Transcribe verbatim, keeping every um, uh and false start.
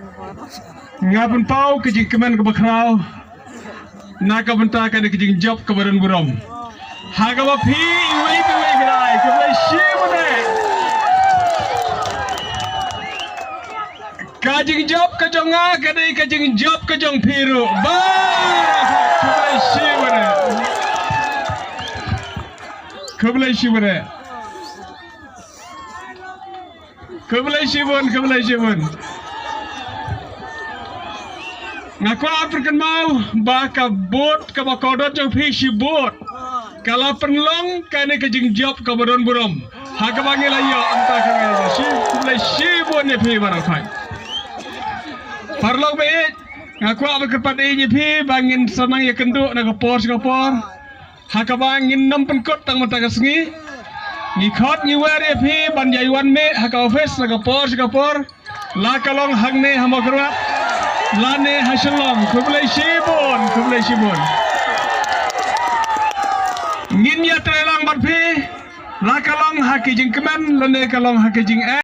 Nga pynpaw ka jingkmen kaba khraw na ka bynta kane ka jingjop kaba don burom ha kaba phi iwei pa iwei, khublei shibun eh. Ka jingjop ka jong nga ka dei ka jingjop ka jong phi ruh. Ba, khublei shibun eh. Khublei shibun eh. Khublei shibun, khublei shibun. Nga kwah pynkynmaw ba ka vote kaba kordor jong phi shibun ka la pynlong kane ka jingjop kaba don burom ha kaba ngi la ïoh mynta ka ngi. Shi, khublei shibun ïa phi baroh. Paralok ba ïeit, nga kwah ban kyrpad ïa phi ba ngin sa nang ïakynduh na ka por sha ka por. Ha kaba ngin nym pynkut tang mynta ka sngi. Ngi khot ngi wer ïa phi ban ïai wan mih ha ka office na ka por sha ka por. La ka long hangne ha Mawkyrwat lane ha Shillong. Khublei shibun, khublei shibun. Ngin ïatrei lang bad phi la ka long ha ki jingkmen lane ka long ha ki jingeh.